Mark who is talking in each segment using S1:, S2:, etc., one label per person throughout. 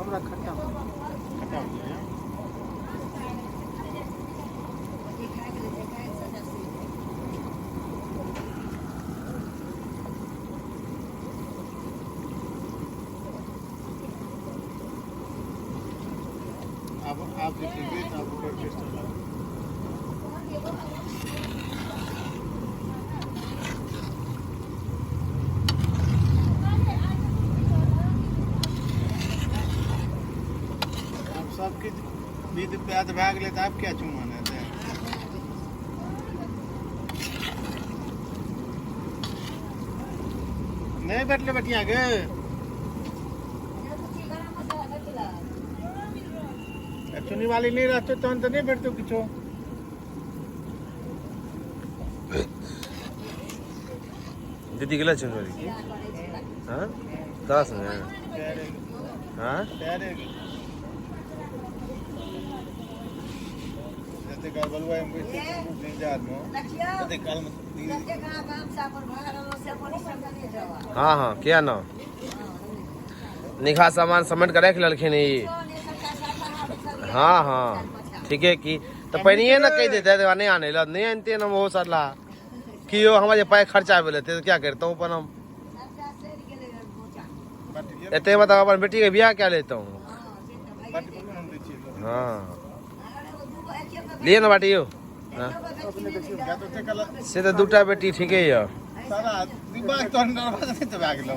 S1: हमरा खट्टा
S2: खट्टा हो जाए। आब आब जे पीबै तऽ आब ओकर टेस्ट अलग। आब सबकिछु विध प्याज भए गेलै तऽ आब किया चुमान हेतै? नहि भेटलै बटिया के। चुनी वाली नहि रहतौ तहन तऽ नहि भेटतौ किछो।
S3: दीदी गेलै चुनी वाली की? हाँ तोरा संगे? हाँ
S2: जते काल बलुआ में बैठते तते काल में।
S3: हाँ हाँ, किया ना निखा सामान समेट के राखि लेलखिन ई। हाँ हाँ ठीके की तऽ पहिनहिए ने कहि देते तऽ नहि आनै लए, नहि आनिते ने ओहो सरला कि यौ हमर जे पाइ खर्चा भेलै तऽ क्या करितहुँ अपन हम एते बताउ, अपन बेटीके बियाह कए लेतहुँ। हाँ लिअ ने बाटी यौ। हाँ से तऽ दूटा बेटी ठीके यऽ।
S2: दिमाग तोहर नर्वस नहि तऽ भए गेलौ?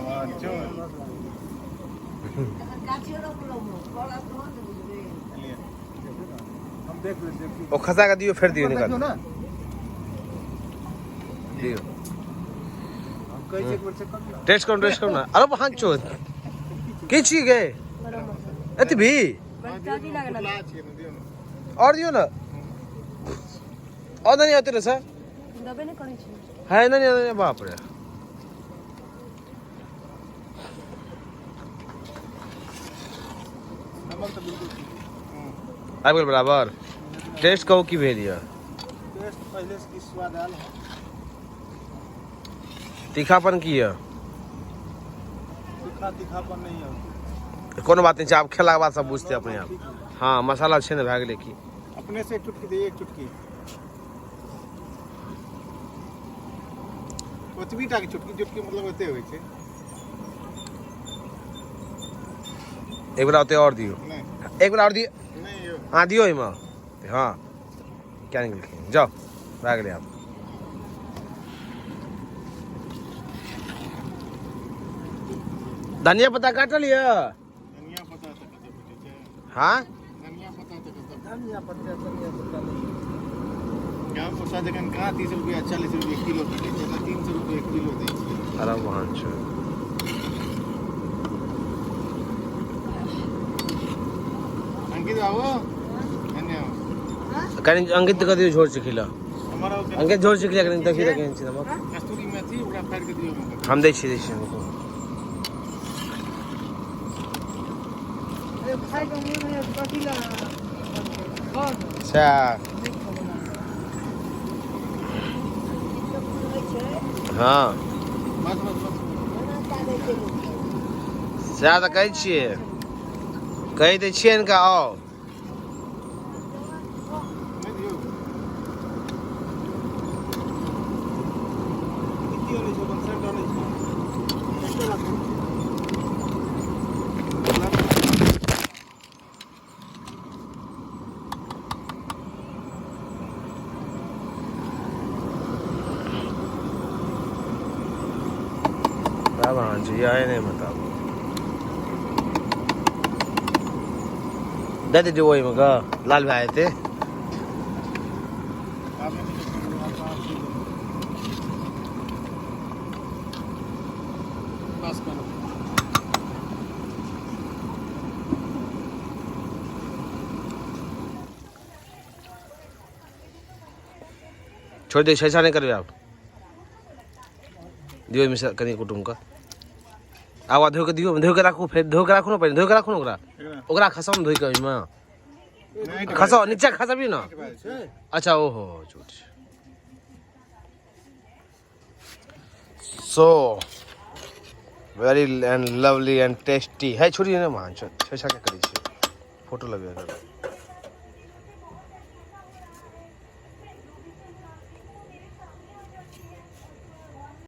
S3: ओ खसा कऽ दियौ, फेर दियौ, निकाल दियौ। टेस्ट करू, टेस्ट करू ना। अरे बहन चोद की छी गे एतबी और दियौ ना, और नहीं आते सर है नहीं नहीं। बाप रे, आबि गेल बराबर। टेस्ट कहू की भेल यऽ?
S1: टेस्ट पहिले से की स्वाद आयल है।
S3: तीखापन की यऽ?
S1: तीखा तीखापन नहीं है।
S3: कोनो बात नहीं छै, आब खेलाके बाद सब बुझते अपने आप। हाँ मसाला छै ने, भए गेलै की।
S2: अपने से एक चुटकी दे, एक चुटकी, ओतबी टा के चुटकी। चुटकी मतलब ओते होइ छै।
S3: एक बेर ओते और दियौ।
S2: नहि।
S3: एक बेर और दियौ।
S2: नहि यौ।
S3: हाँ दियौ एहिमे। हाँ क्या निकलखिन, जाओ भए गेलै आब। धनिया पत्ता काटल यऽ?
S2: धनिया पत्ता तऽ कतऽ भेटै छै?
S3: हाँ
S2: धनिया पत्ता तऽ कतऽ?
S1: धनिया पत्ता, धनिया पत्ता नहीं।
S2: गाम पत्ता जखन कहाँ 30 रुपया 40 रुपया किलो भेटै छै, तऽ 300 रुपया किलो दै छै।
S3: अरे वहाँ छै।
S2: अंकित बाबू धन्यवाद।
S3: कनि अंकित के दियौ झोर चखी लए।
S2: हमर
S3: अंकित झोर चखी लए कनि, देखी तऽ केहन छै नमक।
S2: कस्तूरी मेथी ओकरा फाड़ि कऽ दियौ ओहिमे।
S3: हम दै छी, दै छी हमको।
S1: अरे खाइके मोन है कथी ला खाउ ने।
S3: सएह।
S1: नहि खाउ ना।
S3: हाँ
S2: बस बस बस।
S3: सएह तऽ कहै छियै, कहि दै छियै हिनका आउ।
S2: नहि दियौ।
S1: की आनै छै? अपन सेंट आनै छै, सेंटो राखू।
S3: बाबा जी आए नहीं बताबू, दे दीजिए ओहिमे कऽ लाल भए जेतै।
S2: आब नहि दियौ। बस करू।
S3: छोड़ि दे, ऐसा नहि करबै आब। दियौ ओहिमे से कनि कुटुम्बके। आब धोइ कऽ दियौ, धोइ कऽ राखू, फेर धोइ कऽ राखू ने, पहिने धोइ कऽ राखू ने ओकरा। ओकरा खसाउ ने धोइ कऽ ओहिमे।
S2: नहि।
S3: खसाउ, नीचा खसाबियौ ने। अच्छा, ओहो झूठ। सो Very and lovely and tasty. है छोड़ी ने मान छो छे छा के करै छी फोटो लेबै एकर।